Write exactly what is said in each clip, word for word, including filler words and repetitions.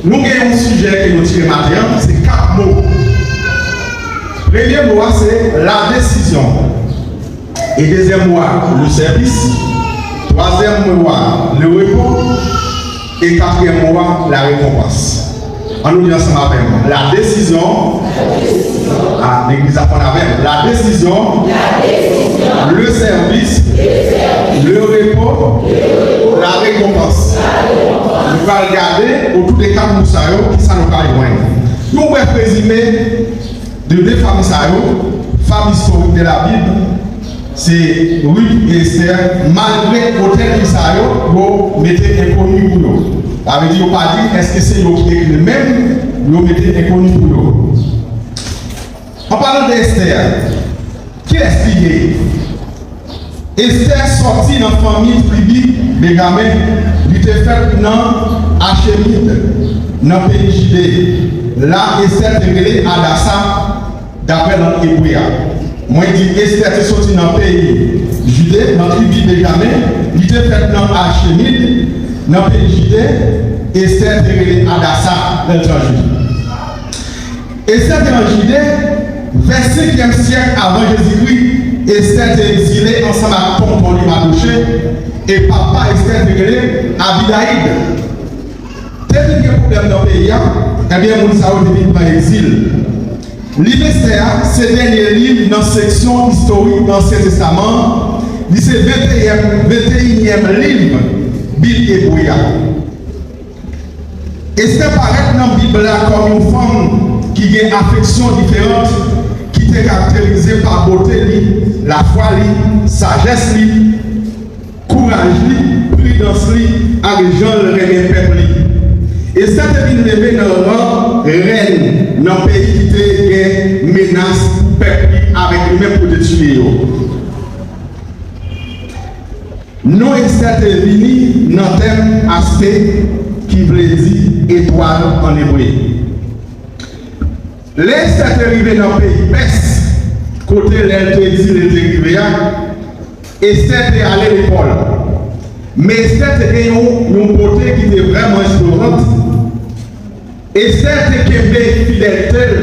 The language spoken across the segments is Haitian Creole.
Nou gen yon sijè ke nou tire maten an, se kat mo. Premye mo a se la desizyon. E dezyèm mo a, le service. Twazyèm mo a, le repos. E katriyèm mo a, la récompense. An nou di ansanm avè m. La desizyon. A, legliz la konn avè m. La desizyon. Le service. Le repos. La récompense. Nou pral gade otou de kat mo sa yo, kisa nou pral jwenn. Yon brèf rezime de de fanmi sa yo, fanm istorik de la Bib, se Ruth e Esther, malgre otè liv sa yo, yo mete enkoni pou yo. Sa vle di yo pa di èske se yo ki ekri l menm, yo mete enkoni pou yo. An palan de Esther, kilès li ye? Estè sòti nan fanmi tribi Benjamen, li te fèt nan Achemit, nan peyi Jide. La Estè te rele Adasa, daprè lang ebre a. Mwen di Estè te sòti nan peyi Jide, nan tribi Benjamen, li te fèt nan Achemit, nan peyi Jide. Estè te rele Adasa lè l te an Jide. Estè te an Jide, vè senkyèm syèk avan Jezikri, Estè te egzile ansanm ak tonton li Madoche, e papa Estè te rele Abinadab. Te vin gen pwoblèm nan peyi a, ebyen, moun sa yo te vin pran egzil. Liv Estè a se dènye liv nan seksyon istorik nan Ansyen Testaman an. Li se venteyinyèm, venteyinyèm liv Bib ebre a. Estè parèt nan Bib la kòm yon fanm ki gen afeksyon diferan, ki te karakterize pa bote li, lafwa li, sajès li, kouraj li, pridans li, ak jan l renmen pèp li. Estè te vin leve nan ran rèn nan peyi ki te gen menas pou pèp li avèk li menm pou te tiye yo. Non Estè te vini nan tèm Aste, ki vle di etwal an ebre. Lè Estè te rive nan peyi Pès, kote lè l te di li te rive a, Estè te ale lekòl. Men Estè te gen yon, yon bote ki te vrèman esploran. Estè te kenbe fidèlte l.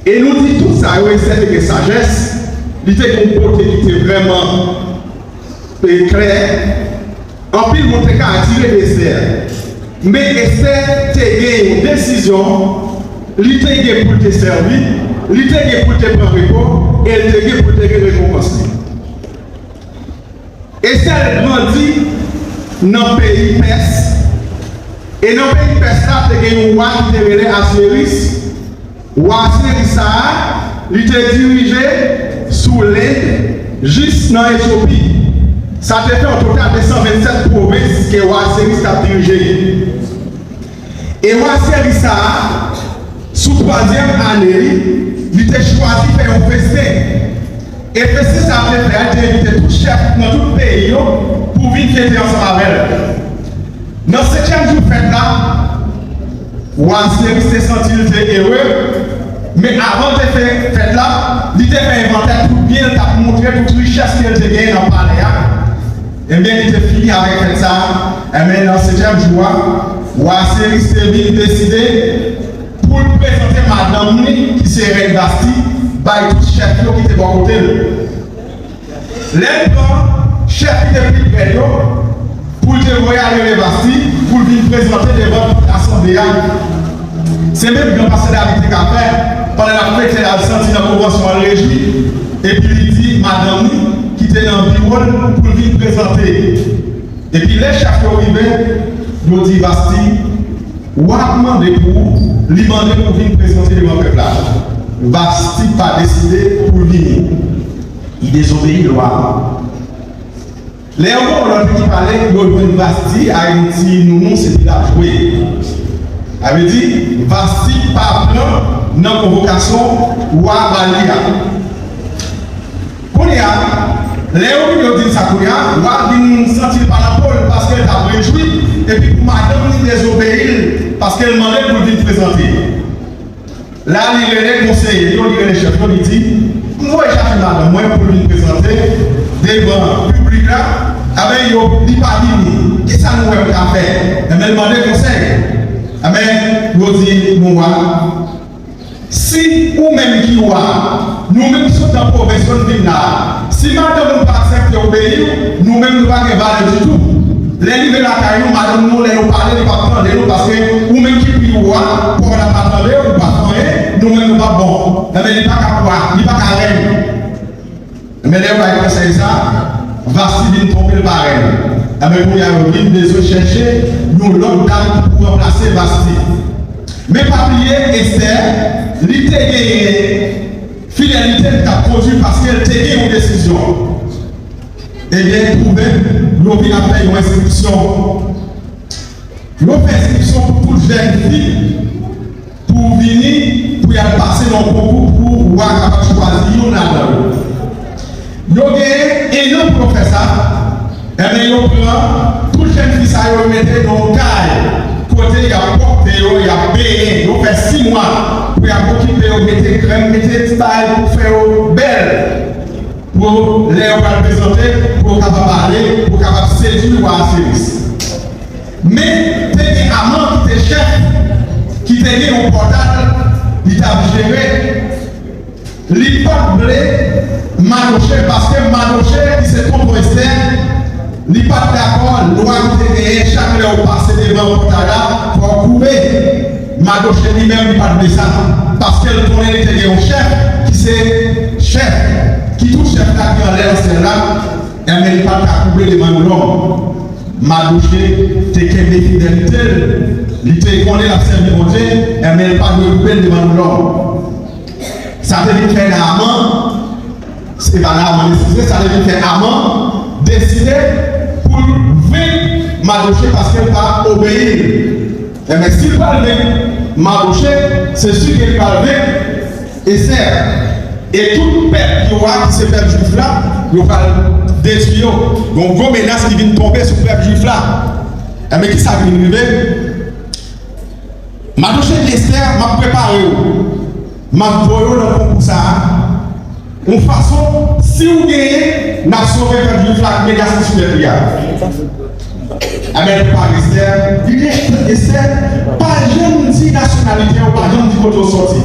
E nou di tout sa yo, Estè te gen sajès, li te gen yon bote ki te vrèman, e, klè. Anpil moun te ka atire de Estè. Men Estè te gen yon desizyon, li te gen pou l te sèvi, li te gen pou l te pran repo, e l te gen pou l te gen rekonpans li. Estè grandi nan peyi Pès. E nan peyi Pès la, te gen yon wa ki te rele Asyeris. Wa Asyeris sa a, li te dirije sou Lend jis nan Etyopi. Sa te fè an total de san vennsèt pwovens ke wa Asyeris t ap dirije. E wa Asyeris sa a, sou twazyèm ane li, li te chwazi fè yon festen. E festen sa a te fè a, li te envite tout chèf nan tout peyi yo pou vin fete ansanm avè l. Nan senkyèm jou fèt la, wa Asyeris te santi l te ere, men avan l te fè fèt la, li te fè envantè tout byen l t ap montre, tout richès ke l te genyen nan palè a. Ebyen, li te fini avèk fèt sa a. Ebyen, nan senkyèm jou a, wa Asyeris te vin deside pou l prezante madanm li, ki se rèn Vasti, bay tout chèf yo ki te bò kote l. Lè l pran chèf ki te pi prè yo, pou l te voye al rele Vasti, pou l vin prezante devan tout asanble a. Se menm jan pastè David te ka fè, pandan l ap fete, l al santi nan konvansyon an, l rejwi, epi li di madanm li, ki te nan biwo l, pou l vin prezante. Epi lè chèf yo rive, yo di Vasti, wa ap mande pou ou, li mande pou w vin prezante devan pèp la. Vasti pa deside pou l vini. Li dezobeyi lwa a. Lè yo gen yon lòt ki pale, yo jwenn Vasti ak yon ti nounou, se pou l ap jwe. Sa vle di, Vasti pa pran nan konvokasyon wa ba li a. Kounye a, lè yo vin yo di l sa kounye a, wa vin santi l pa nan po l paske l t ap rejwi, epi pou madanm li dezobeyi l paske l mande l pou l vin prezante. La, li rele konseye yo, li rele chèf yo, li di, "M voye chache madanm mwen pou l vin prezante devan piblik la, ebyen, yo, li pa vini. Kisa nou wè m ka fè?" Ebyen, l mande konsèy. Amèn. Yo di nou wa. Si ou menm ki wa, nou menm ki sot nan pwovens yo n vin la, si madanm ou pa aksepte obeyi w, nou menm nou pa gen valè ditou. Lè li rive lakay nou, madanm nou, lè nou pale, li p ap tande nou, paske ou menm ki pi wa, pòv la pa tande, ou pa fè anyen, nou menm nou p ap bon. Enben, li pa ka wa, li pa ka rèn. Men lè yo bay konsèy sa, Vasti vin twonpe l parèy. Enben, kounye a, yo vin bezwen chèche yon lòt dam ki pou ranplase Vasti. Men pa bliye, Estè, li te genyen fidelite li t ap kondui paske l te gen yon desizyon. Ebyen, twouve, yo vin ap fè yon enskripsyon. Yo fè enskripsyon pou tout jèn fi pou vini, pou y al pase nan yon konkou pou wa kapab chwazi youn ladan yo. Yo genyen ennan pou yo fè sa. Enben, yo pran tout jèn fi sa yo, yo mete nan yon kay kote y ap pwòpte yo, y ap benyen. Yo fè sis mwa pou y ap okipe yo, mete krèm, mete ti bagay pou fè yo bèl. Pou lè yo pral prezante, pou yo kapab ale, pou yo kapab sedui wa Asiris. Men, te gen Aman ki te chèf, ki te gen yon pòtal li t ap jere. Li pa t vle Madoche, paske Madoche, ki se tonton Estè, li pa t dakò lwa ki te genyen, chak lè w pase devan pòtal la, fò w koube. Madoche li menm, li pa t vle sa, paske l konnen li te gen yon chèf ki se chèf, ki tout chèf la ki anlè nan syèl la, enben, li pa t ka koube devan yon lòm. Madoche te kenbe fidelite l, li te konnen l ap sèvi Bondye, enben, li pa t dwe koube l devan yon lòm. Sa te vin fè Naaman, se pa Naaman, eskize, sa te vin fè Aman deside pou l venk Madoche paske l pa obeyi l. Enben, si l pral venk Madoche, se si ke li pral venk Estè. E tout pèp yo a, ki se pèp jwif la, yo pral detwi yo. Gon gwo menas ki vin tonbe sou pèp jwif la. Enben, kisa ki vin rive? Madoche di Estè, m ap prepare w. M ap voye w nan konkou sa a. Yon fason, si w genyen, n ap sove pèp jwif la ak menas ki sou tèt li a. Enben, li pale Estè, li di Estè, pa janm di nasyonalite w, pa janm di kote w soti.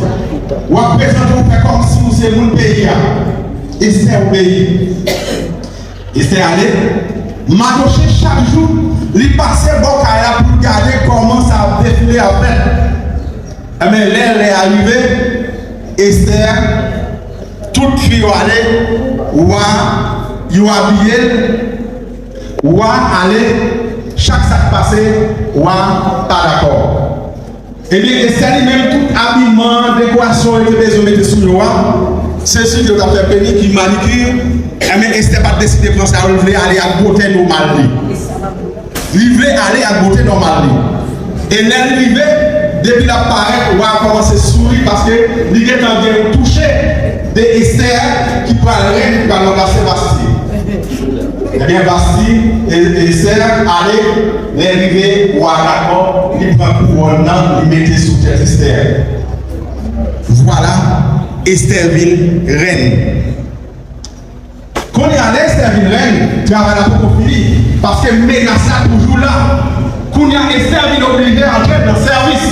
W ap prezante w fè kòmsi w se moun peyi a. Estè obeyi. Estè ale. Madoche chak jou, li pase bò kay la pou l gade kòman sa ap defile ap fèt. Enben, lè lè a rive, Estè, tout fi yo ale, wa, yo abiye l, wa ale, chak sa k pase, wa pa dakò. Ebyen, Estè li menm, tout abiman, dekorasyon yo te bezwen mete sou yo a, se si yo t ap fè penik, manikir. Enben, Estè pa t deside pran sa yo, l vle ale ak bote nòmal li. Li vle ale ak bote nòmal li. E lè l rive, depi l ap parèt, wa a kòmanse souri paske li gentan gen yon touche de Estè ki pral rèn, ki pral ranplase Vasti. Ebyen, Vasti, e, Estè ale, lè l rive, wa a dakò, li pran kouwòn nan, li mete sou tèt Estè. Vwala, Estè vin rèn. Kounye a, lè Estè vin rèn, travay la poko fini, paske menas la toujou la. Kounye a, Estè vin oblije antre nan sèvis.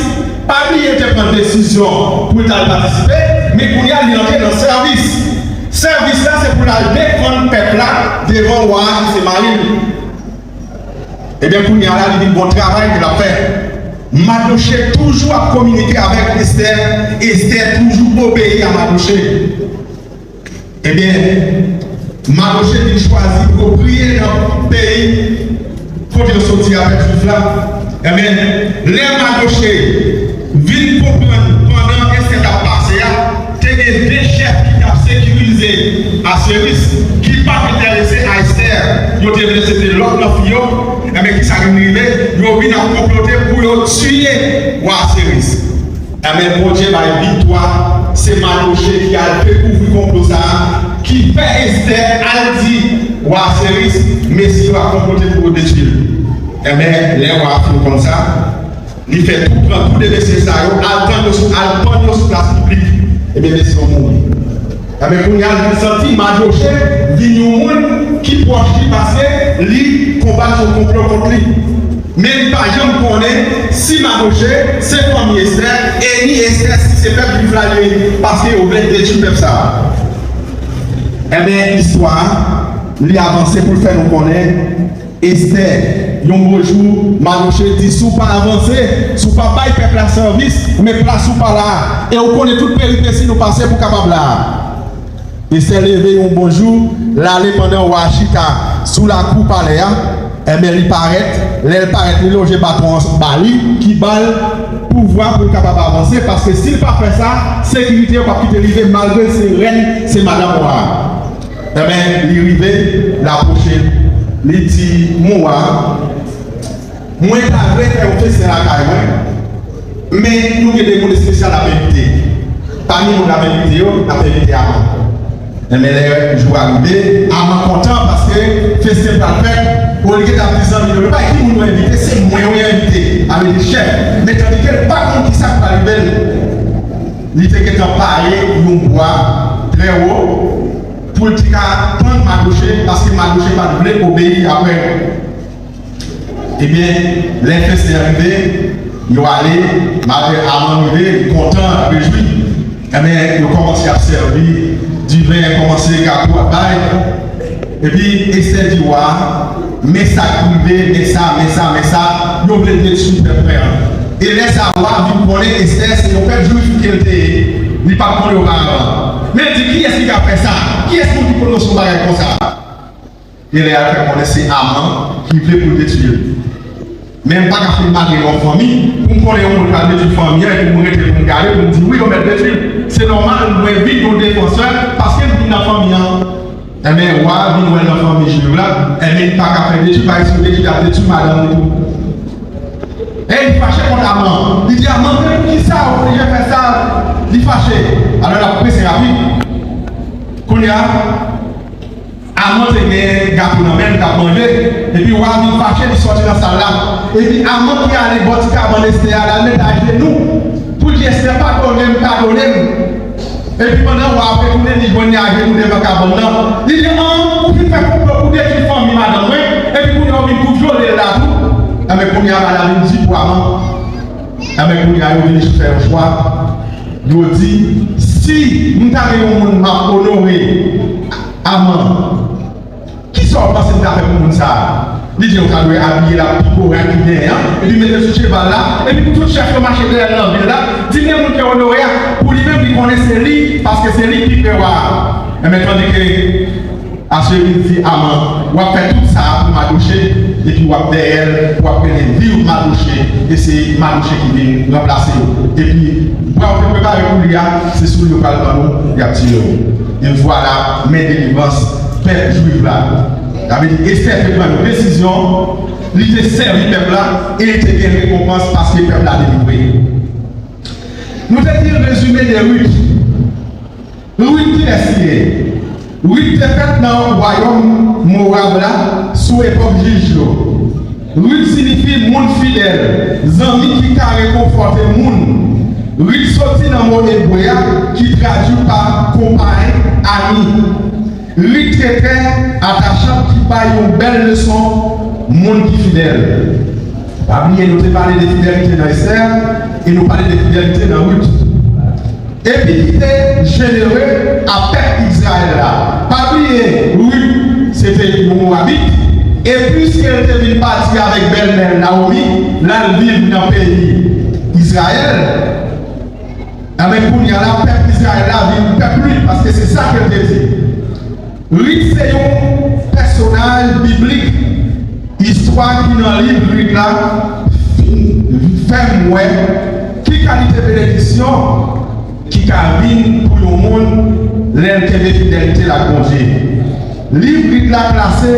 Pa bliye, te pran desizyon pou l t al patisipe, men kounye a, li antre nan sèvis. Sèvis la, se pou l al defann pèp la devan wa a ki se mari l. Ebyen, kounye a la, li vin gon travay ke l ap fè. Madoche toujou ap kominike avèk Estè, Estè toujou obeyi a Madoche. Ebyen, Madoche vin chwazi pou yo priye nan peyi kote yo soti avèk Jwif la. Ebyen, lè Madoche vin konprann pandan Estè t ap pase a, te gen de chèf ki t ap sekirize Asiris, ki pa t enterese a Estè. Yo te vle se te lòt nan fi yo. Ebyen, kisa ki rive? Yo vin ap konplote pou yo tiye wa Asiris. Enben, Bondye bay viktwa, se Madoche ki al dekouvri konplo sa a, ki fè Estè al di wa Asiris, mesye yo ap konplote pou yo detwi l. Enben, lè wa a fin konn sa, li fè tou pran tou de mesye sa yo, al tann yo sou, al pann yo sou plas piblik. Ebyen, mesye yo mouri. Enben, kounye a, li santi Madoche vin yon moun ki pwòch li paske li konbat yon konplo kont li. Men li pa janm konnen si Madoche se fanmi Estè, e ni Estè si se pèp Jwif la li ye, paske yo vle detwi pèp sa a. Ebyen, istwa a, li avanse pou l fè nou konnen, Estè, yon bon jou, Madoche di, "Si w pa avanse, si w pa bay pèp la sèvis, men plas ou pa la a, e w konnen tout peripesi nou pase pou w kapab la a." Estè leve yon bon jou, l ale pandan wa a chita sou lakou palè a. Enben, li parèt. Lè l parèt, li lonje baton an ba li, ki ba l pouvwa pou l kapab avanse, paske si l pa fè sa, sekirite yo p ap kite l rive, malgre l se rèn, se madanm wa a. Enben, li rive, l apwoche, li di, "Mon wa, mwen ta vle fè yon festen lakay mwen, men nou gen de moun espesyal n ap envite. Pami moun n ap envite yo, n ap envite Aman." Enben, lè jou a rive, Aman kontan paske festen pral fèt. Olye l ap di zanmi l yo, "Men pa ki moun nou envite, se mwen yo envite." A vle di chèf. Men tandike l pa konn kisa k pral rive l, li te gentan pare yon bwa trè wo pou l te ka tann Madoche, paske Madoche pa t vle obeyi apre l. Ebyen, lè festen an rive, yo ale, malgre Aman rive, li kontan, l ap rejwi. Enben, yo kòmanse ap sèvi diven, kòmanse gato ap bay. Epi, Estè di wa a, "Men sa k rive, men sa, men sa, men sa, yo vle detwi pèp mwen an." E lè sa a, wa a vin konnen Estè se yon pèp Jwif ke l te ye, li pa t konnen oparavan. Men l di, "Kiyès ki ka fè sa? Kiyès moun ki pwononse yon bagay konsa?" E lè a l fè konnen se Aman ki vle pou l detwi l. Men m pa ka fin mare yon fanmi pou m konnen yon moun pral detwi fanmi an epi m rete pou m gade pou m di wi yo mèt detwi l. Se nòmal mwen vin yon defansè paske m vin nan fanmi an. Enben wa a vin wè l nan fanmi Jwif la, enben li pa ka fè detwi, pa eksplike ki t ap detwi madanm li tou. E li fache kont Aman. Li di Aman, "Men poukisa w oblije fè sa?" Li fache. Alò l ap prese rapid. Kounye a, Aman te gen gato nan men l, t ap manje, epi wa a vin fache, li sòti nan sal la. Epi Aman ki ale bò ti kabann Estè a, l al met ajenou pou l di, "Estè, padone m, padone m." Epi pandan wa ap retounen, li jwenn li ajenou devan kabann nan. Li di, "An, ou fin fè konplo pou detwi fanmi madanm mwen, epi kounye a ou vin pou vyole l la tou." Enben, kounye a, wa la vin di pou Aman. Enben, kounye a, yo vin fè yon chwa. Yo di, "Si m ta gen yon moun m ap onore Aman, kisa w panse m ta fè pou moun sa a?" Li di, "Yo ta dwe abiye l ak pi koray ki genyen an, epi mete l sou cheval la, epi pou tout chèf yo mache dèyè l nan vil la, di, 'Men moun ke onore a, pou li menm li konnen se li, paske se li ki pi pre wa a.'" Enben, tandike Asweri di Aman, "W ap fè tout sa a pou Madoche, epi w ap dèyè l, w ap rele viv Madoche, e se Madoche ki vin ranplase w. Epi, bwa w te prepare pou li a, se sou li yo pral pran nou, y ap tiye w." E vwala, men delivrans pèp Jwif la. Sa vle di, Estè te pran yon desizyon, li te sèvi pèp la, e li te gen rekonpans paske pèp la delivre. Nou te di rezime de Rit. Rit, kilès li ye? Rit te fèt nan wayòm Mowab la sou epòk jij yo. Rit siyifi moun fidèl, zanmi ki ka rekonfòte moun. Rit soti nan mo ebre a ki tradui pa konpay, ami. Rit te trè atachan ki bay yon bèl leson moun ki fidèl. Pa bliye, nou te pale de fidelite nan Estè e nou pale de fidelite nan Rit. Epi ki te jenere a pèp Izrayèl la. Pa bliye, Rit se te yon Mowabit, e piske l te vin pati avèk bèlmè l Nawomi, l al viv nan peyi Izrayèl, enben, kounye a la, pèp Izrayèl la vin pèp li, paske se sa ke l te di. Rit se yon pèsonaj biblik. Istwa ki nan liv Rit la fin fè m wè ki kalite benediksyon ki ka vin pou yon moun lè l kenbe fidelite l ak Bondye. Liv Rit la klase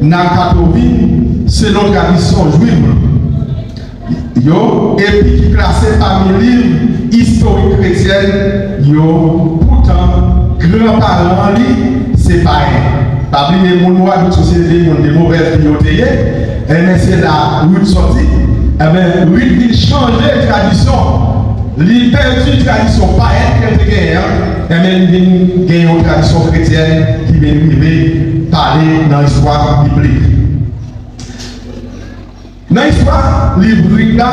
nan katovin selon tradisyon jwif yo, epi ki klase pami liv istorik kretyèn yo. Poutan, granparan li se payen. Pa bliye, moun Mowabit yo se de moun de movèz vi yo te ye. Enben, se la Rit sòti. Enben, Rit vin chanje tradisyon. Li pèdi tradisyon payen ke l te genyen an. Enben, li vin gen yon tradisyon kretyèn ki vin rive pale nan istwa biblik. Nan istwa liv Rit la,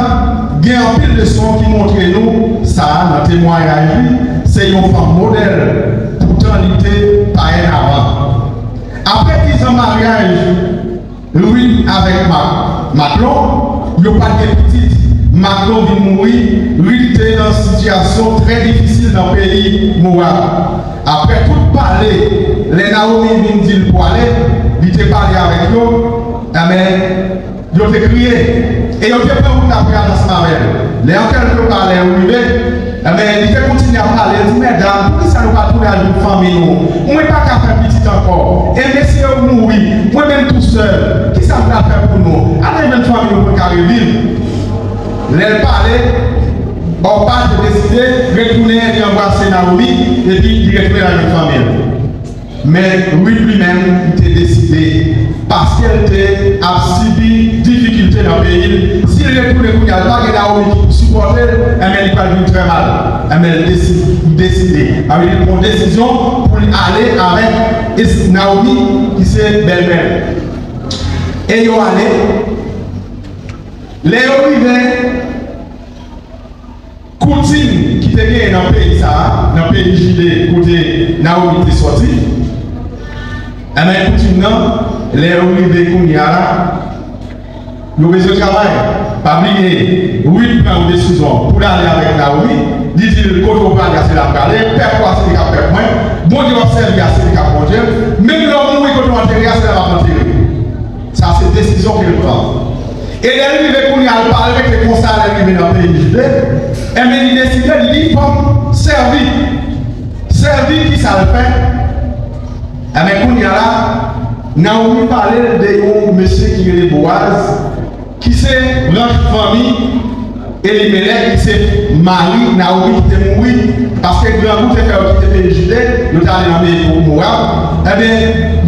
gen anpil leson ki montre nou sa nan temwayaj li, se yon fanm modèl, poutan li te payèn avan. Apre diz an maryaj Rit avèk Ma-, Maklon, yo pa t gen pitit. Maklon vin mouri, Rit te nan sitiyasyon trè difisil nan peyi Mowab. Apre tout pale, lè Nawomi vin di l pou ale, li te pale avèk yo, enben, yo te kriye, e yo te pran wout la pou y al ansanm avè l. Lè yo te rive, lè yo rive, enben, li te kontinye ap pale, li di, "Medam, poukisa nou pa tounen al jwenn fanmi nou? Mwen pa ka fè pitit ankò. E mesye yo mouri, mwen menm tou sèl. Kisa m pral fè pou nou? Ann al jwenn fanmi nou pou n ka reviv." Lè l pale, Òpa te deside retounen, li anbrase Nawomi, epi li retounen al jwenn fanmi l. Men Rit li menm, li te deside, paske l te ap sibi difikilte nan peyi l, si l retounen kounye a, l pa gen Nawomi ki pou sipòte l, enben, li pral vin trè mal. Enben, l desi-, li deside, sa vle di, l pran yon desizyon pou l ale avèk Es-, Nawomi, ki se bèlmè l. E yo ale. Lè yo rive, koutim ki te genyen nan peyi sa a, nan peyi Jide, kote Nawomi te sòti, enben, koutim nan, lè yo rive kounye a la, yo bezwen travay. Pa bliye, Rit pran yon desizyon pou l ale avèk Nawomi. Li di l, "Kote w prale a, se la m prale. Pèp ou a, se li k ap pèp mwen. Bondye w ap sèvi a, se li k ap Bondye m. Menm lè w mouri, kote w antere a, se la m ap antere w." Sa se desizyon ke l pran. E lè l rive kounye a, l pa rete konsa, lè l rive nan peyi Jide, enben, li deside, li di, "Fò m sèvi." Sèvi, kisa l fè? Enben, kounye a la, Nawomi pale l de yon mesye ki rele Bowaz, ki se branch fanmi Elimelèk, ki se mari Nawomi ki te mouri, paske grangou te fè yo kite peyi Jide, yo t ale nan peyi Mowab. Enben,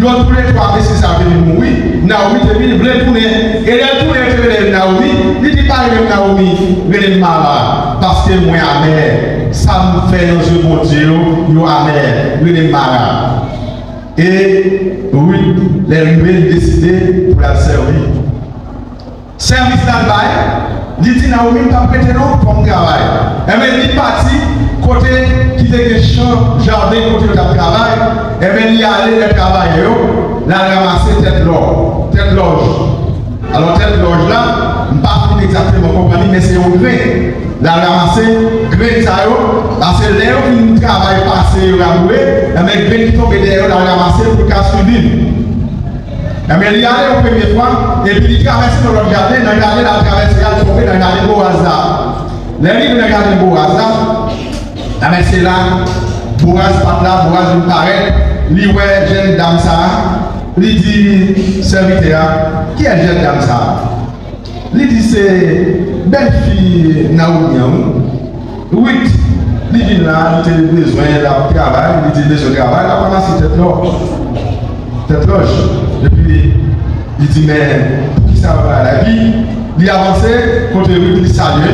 yo toulètwa, mesye sa yo te vin mouri, Nawomi te vin vle tounen. E lè l tounen, yo te rele l Nawomi, li di, "Pa rele m Nawomi, rele m Mara, paske mwen amè. Sa m fè nan zye Bondye yo, yo amè. Rele m Mara." E Rit, lè l rive, li deside pou l al sèvi. Sèvis l al bay, li di Nawomi, "M p ap rete non, fò m travay." Enben, li pati kote ki te gen chan, jaden, kote yo t ap travay. Enben, li ale, lè travayè yo, l al ranmase tèt lò, tèt lòj. Alò, tèt lòj la, m pa fin egzakteman konprann li, men se yon grenn. L al ranmase grenn sa yo, paske lè yo fin travay pase yo laboure, enben, grenn ki tonbe dèyè yo, l al ranmase pou l ka siviv. Enben, li ale yon premye fwa, epi li travèse nan lòt jaden, nan jaden l ap travèse a, li tonbe nan jaden Bowaz la. Lè li rive nan jaden Bowaz la, enben, se la, Bowaz pa t la, Bowaz vin parèt, li wè jèn dam sa a, li di sèvitè a, "Kiyès jèn dam sa a?" Li di, "Se bèlfi Nawomi an, wi." Rit, li vin la, li te bezwen, l ap travay, li di l bezwen travay, l ap ranmase tèt lò, tèt lòj. Epi, li di, "Men, poukisa w pa la?" Epi, li avanse kote Rit, li salye.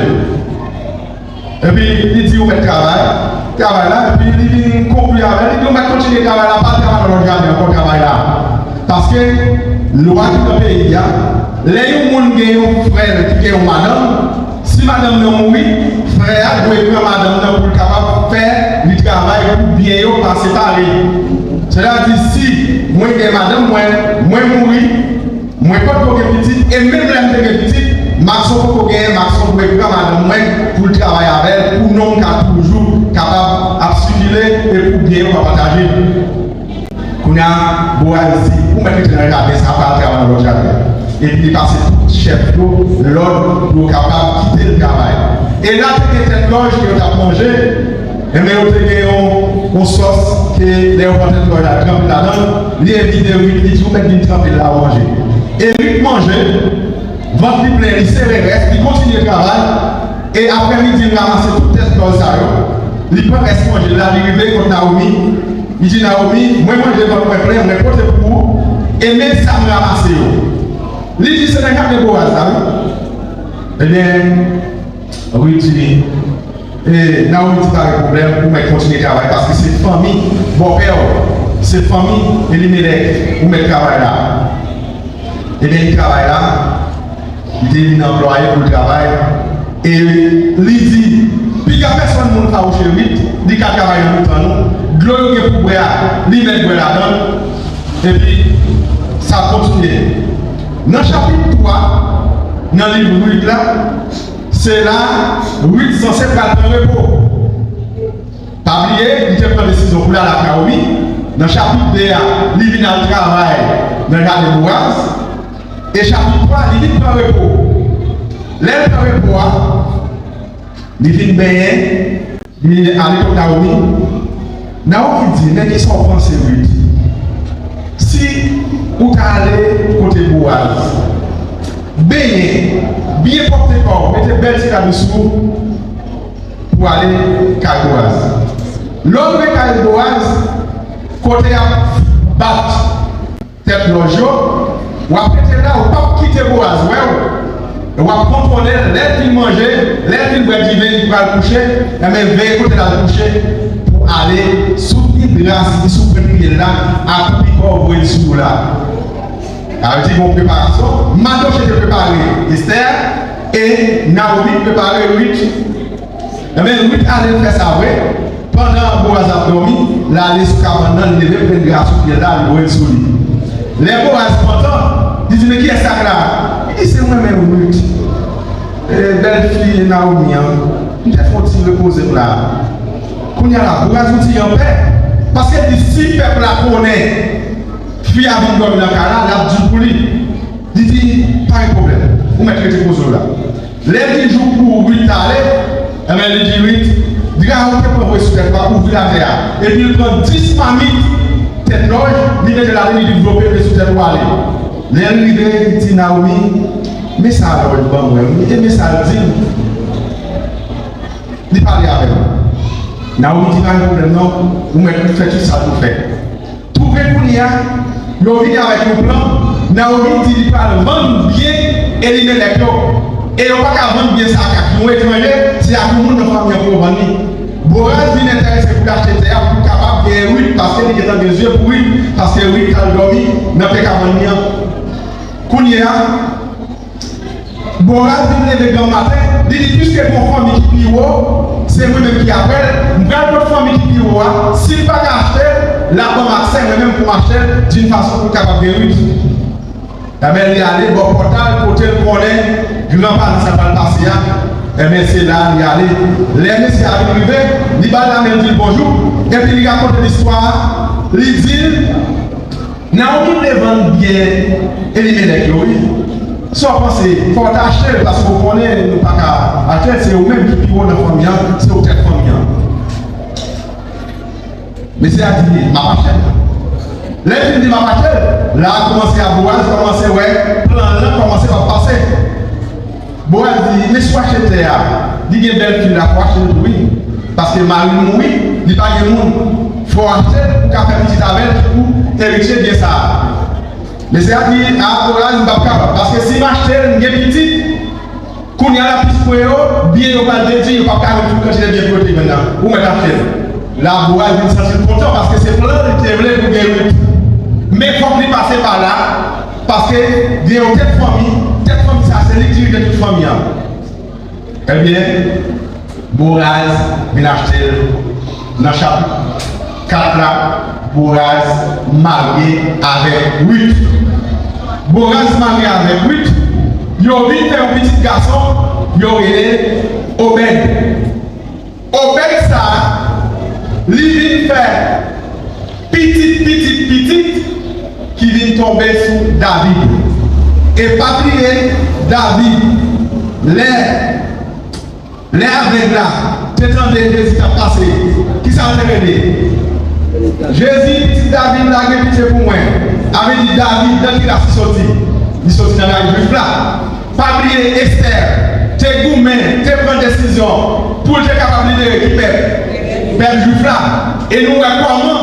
Epi, li di, "Ou mèt travay, travay la." Epi, li vin konkli avè l, li di, "Ou mèt kontinye travay la, pa al travay nan lòt jaden ankò, travay la." Paske, lwa ki nan peyi a, lè yon moun gen yon frè l ki gen yon madanm, si madanm nan mouri, frè a dwe pran madanm nan pou l kapab fè li travay pou byen yo pa separe. Sètadi, si mwen gen madanm mwen, mwen mouri, mwen potko gen pitit, e menm lè m te gen pitit, Makson potko genyen, Makson dwe pran madanm mwen pou l travay avè l, pou non m ka toujou kapab ap sikile e pou byen yo pa pataje. Kounye a, Bowaz di, "Ou mèt rete nan jaden sa a, pa al travay nan lòt jaden." Epi li pase tout chèf yo lòd pou yo kapab kite l travay. E la te gen tèt lòj ke yo t ap manje, enben yo te gen yon, yon sòs ke lè yo pran tèt lòj la, tranpe l ladan l, li envite Rit, li di, "Ou mèt vin tranpe l la, ou manje." E Rit manje, vant li plen, li sere rès, li kontinye travay, e aprèmidi, li ranmase tout tèt lòj sa yo, li pran rès manje l la, li rive kot Nawomi, li di Nawomi, "Mwen manje vant mwen plen, mwen pote pou ou, e men sa m ranmase yo." Li di, "Se nan jaden Bowaz la, wi." Ebyen, Rit di, e, Nawomi di, "Pa gen pwoblèm, ou mèt kontinye travay, paske se fanmi bòpè w, se fanmi Elimelèk, ou mèt travay la." Ebyen, li travay la. Li te vin anplwaye pou l travay. E li di, piga pèsonn moun fawouche Rit, li ka travay nan mitan nou. Dlo yo gen pou bwè a, li mèt bwè ladan l. Epi, sa kontinye. Nan chapit twa, nan liv Rit la, se la Rit sanse pral pran repo. Pa bliye, li te pran desizyon pou l al ak Nawomi. Nan chapit de a, li vin al travay nan jaden Boaz. E chapit twa, li vin pran repo. Lè l pran repo a, li vin benyen, li ale kot Nawomi. Nawomi di, men kisa w panse, Rit? Si ou ta ale kote Boaz, benyen, byen pwòpte kò w, mete bèl ti rad ou sou ou, pou ale kay Boaz. Lè w rive kay Boaz, kote y ap bat tèt lòj yo, w ap rete la, ou p ap kite Boaz wè w. E w ap kontwole l, lè l fin manje, lè l fin bwè diven, li pral kouche, enben veye kote l al kouche pou ale sou pye dra, sou pye l la, ak pi kò w voye l sou ou la. Sa vle di gen yon preparasyon. Madoche te prepare Estè e Nawomi prepare Rit. Enben, Rit ale fè sa vre. Pandan Boaz ap dòmi, l ale sou kabann nan, li leve, pran dra sou pye l la, li voye l sou li. Lè Boaz pantan, li di, men kiyès sa k la? Li di, se mwen menm, Rit. E, bèl fi Nawomi an. M te fè yon ti repoze m la. Kounye a la, Boaz santi anpè. Paske li di, si pèp la konnen fi a vin dòmi nan kay la, l ap di pou li. Li di, pa gen pwoblèm. Ou mèt rete poze w la. Lè vin jou pou Rit ale, enben, li di Rit, dra ou te pran voye sou tèt ou a, ouvri l atè a. Epi l pran dis mamit tèt lòj, li mete ladan, li di, vlope, mete sou tèt ou ale. Lè l rive, li di Nawomi, men sa lòj ban mwen wi, e men sa l di m. Li pale avè m. Nawomi di, pa gen pwoblèm non, ou mèt fè tout sa pou fè. Twouve kounye a, yo vini avèk yon plan. Nawomi di li pral vann byen Elimelèk yo. E yo pa ka vann byen sa ak yon etranje, se ak yon moun nan fanmi an pou yo vann li. Boaz vin enterese pou l achte tè a pou l kapab genyen Rit, paske li gentan gen zye pou Rit, paske Rit t al dòmi nan pye kabann li an. Kounye a, Boaz vin leve granm maten, li di, piske gon fanmi ki pi wo, se mwen menm ki apre l, m pral kot fanmi ki pi wo a, si l pa ka achte l, l ap ban m aksè mwen menm pou m achte l, d'une façon pou l kapab gen Rit. Enben, li ale bò pòtal kote l konnen gran palas la pral pase a. Enben, se la li ale. Lè mesye a vin rive, li ba l lamen, l di l bonjou, epi li rakonte listwa a, li di l, Nawomi vle vann byen Elimelèk yo, wi. Sa w panse? Fò w ta achte l, paske w konnen nou pa ka achte l, se ou menm ki pi wo nan fanmi an, se ou tèt fanmi an. Mesye a di, m ap achte l. Lè l fin di, m ap achte l, la a kòmanse a Boaz kòmanse wè plan lan kòmanse p ap pase. Boaz di, men si w achte tè a, li gen bèl fi la, fò w achte l tou wi. Paske mari l mouri, li pa gen moun. Fò w achte l pou w ka fè pitit avè l ki pou eritye byen sa a. Mesye a di, a Boaz, m p ap kapab. Paske si m achte l, m gen pitit, kounye a la plis pwen yo, byen yo pral dedwi, yo p ap ka jwenn tout kantite byen pou yo te jwenn nan. Ou mèt achte l. La Boaz vin santi l kontan paske se plan li te vle pou gen Rit. Men fòk li pase pa la, paske gen yon tèt fanmi, tèt fanmi sa se li ki dirije tout fanmi an. Ebyen, Boaz vin achte l. Nan chapit kat la, Boaz marye avèk Rit. Boaz marye avèk Rit, yo vin fè yon pitit gason, yo rele Obèd. Obèd sa a, li vin fè pitit, pitit, pitit ki vin tonbe sou David. E pa bliye, David, lè, lè avèg la te tande Jezi t ap pase, kisa l te rele? Jezi, pitit David la, gen pitye pou mwen. Sa vle di David, nan ki ras li soti? Li soti nan ras Jwif la. Pa bliye, Estè te goumen, te pran desizyon pou l te kapab libere ki pèp? Pèp Jwif la. E nou wè kòman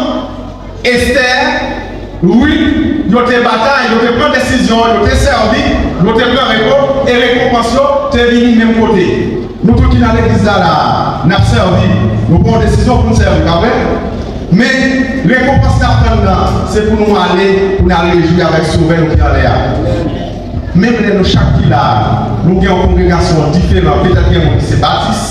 Estè, Rit, yo te batay, yo te pran desizyon, yo te sèvi, yo te pran repo, e rekonpans yo te vini menm kote. Nou tout ki nan legliz la, la a, n ap sèvi, nou pran yon desizyon pou n sèvi, pa vre? Men, rekonpans n ap tann nan, se pou nou ale, pou n al rejwi avèk Sovè nou ki anlè a. Menm lè nou chak ki la a, nou gen yon kongregasyon diferan, petèt gen moun ki se batis,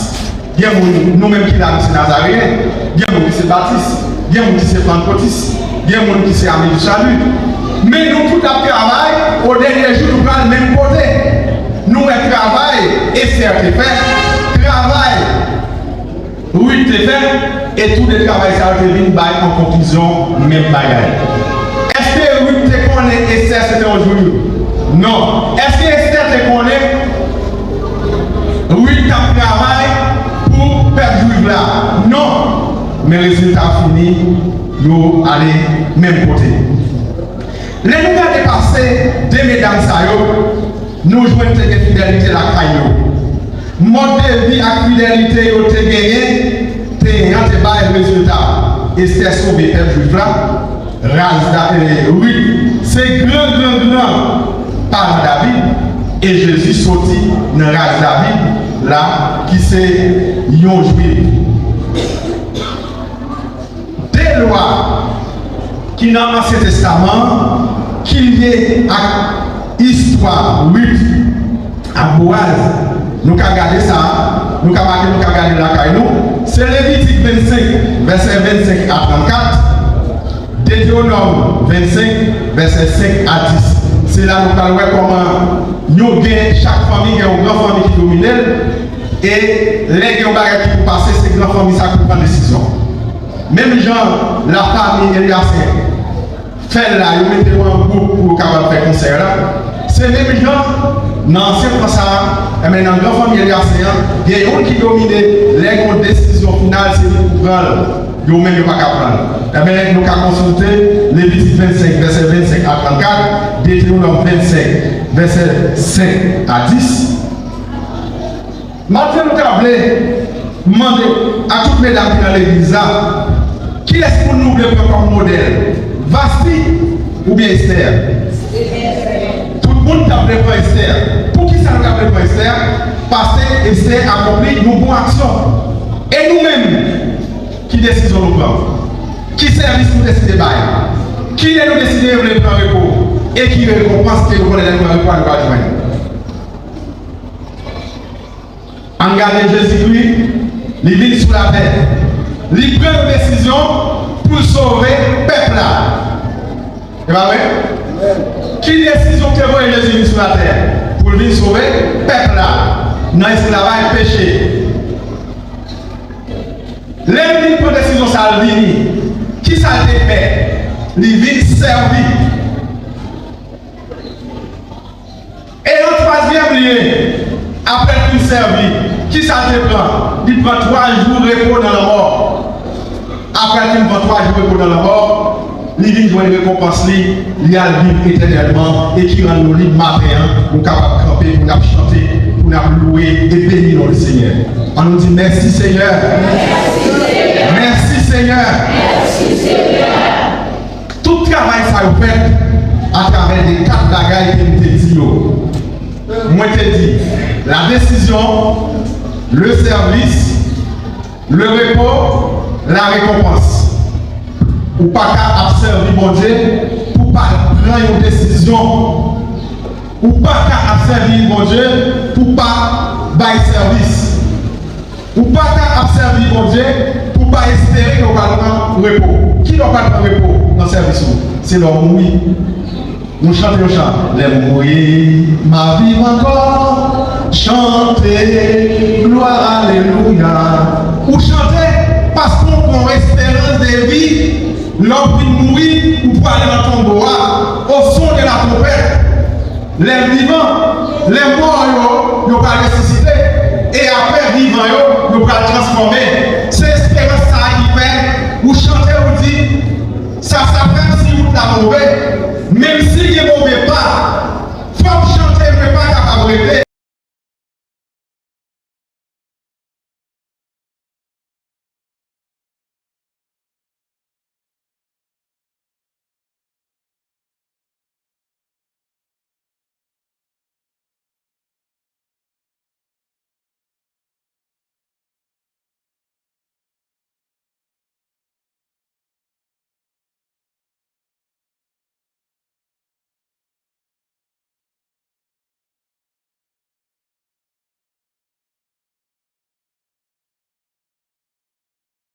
gen moun, nou menm ki la, nou se nazareyen, gen moun ki se batis, gen moun ki se pantekotis, gen moun ki se Ami du Salut. Men nou tout ap travay, o dènye jou nou pral menm kote. Nou wè travay Esther te fè, travay Ruth te fè, e tou de travay sa yo te vin bay an konklizyon menm bagay. Èske Ruth te konnen Esther se te yon Jwif? Non. Èske Esther te konnen Ruth t ap travay pou pèp Jwif la? Non. Men rezilta fini, yo ale menm kote. Lè nou gade pase de medam sa yo, nou jwenn te gen fidelite lakay yo. Mòd de vi ak fidelite yo te genyen te, an te bay rezilta. Estè sove pèp Jwif la, raz Da-, eh, Ruth se gran, gran, gran paran David, e Jezi soti nan raz David la, ki se yon Jwif. De lwa ki nan Ansyen Testaman an, ki lye ak istwa Ruth ak Boaz. Nou ka gade sa, nou ka make, nou ka gade lakay nou. Se Levitik vennsenk, vèsè vennsenk a trannkat, Detewonòm vennsenk, vèsè senk a dis. Se la nou pral wè kòman yo gen, chak fanmi gen yon gran fanmi ki domine l. E lè gen yon bagay ki pou pase, se gran fanmi sa ki pou pran desizyon. Menm jan lafanmi Eliasen fè l la, yo mete yo an gwoup pou yo kapab fè konsèy la. Se menm jan, nan ansyen Frans sa a, enben, nan gran fanmi Eliasen an, gen youn ki domine, lè gen yon desizyon final, se li pou pran l. Yo menm, yo pa ka pran l. Enben, nou ka konsilte Levitik vennsenk, vèsè vennsenk a trannkat, Detewonòm vennsenk, vèsè senk a dis. Maten nou ta vle mande a tout medam ki nan legliz la, kilès moun nou vle pran kòm modèl? Vasti oubyen Estè? Tout moun ta vle pran Estè. Poukisa nou ta vle pran Estè? Paske Estè akonpli yon bon aksyon. E nou menm, ki desizyon nou pran? Ki sèvis nou deside bay? Kilè nou deside vle pran repo? E ki rekonpans ke nou konnen lè nou pran repo a nou va jwenn? Ann gade Jezikri, li vin sou latè. Li pran yon desizyon pou l sove pèp la. E pa vre? Ki desizyon ki te voye Jezi vin sou latè? Pou l vin sove pèp la nan esklavaj peche. Lè l vin pran desizyon sa a, l vini. Kisa l te fè? Li vin sèvi. E an twazyèm lye, apre l fin sèvi, kisa l te pran? Li pran twa jou repo nan lanmò. Apre l fin pran twa jou repo nan lanmò, li vin jwenn rekonpans li, li al viv etènèlman, e ki rann nou lib maten an, nou kapab kanpe pou n ap chante, pou n ap louwe e beni non Lesenyè. Ann nou di, mèsi Senyè. Mèsi Senyè. Tout travay sa yo fèt atravè de kat bagay ke m te di yo. Mwen te di, la décision, le service, le repos, la récompense. Ou pa ka ap sèvi Bondye pou pa pran yon desizyon. Ou pa ka ap sèvi Bondye pou pa bay sèvis. Ou pa ka ap sèvi Bondye pou pa espere ke w pral pran repo. Kilè w pral pran repo nan sèvis ou? Se lè w mouri. Nou chante yon chan. Lè m mouri, m a viv ankò. Chante glwa, alelouya. Ou chante paske w pran yon esperans de vi. Lè w fin mouri, ou prale nan tonbo a, au son de la trompette. Lè vivan, lè mò yo, yo pral resisite, e apre vivan yo, yo pral transfòme. Se esperans sa a ki fè ou chante, ou di, sa, sa fè m si wout la move, menm si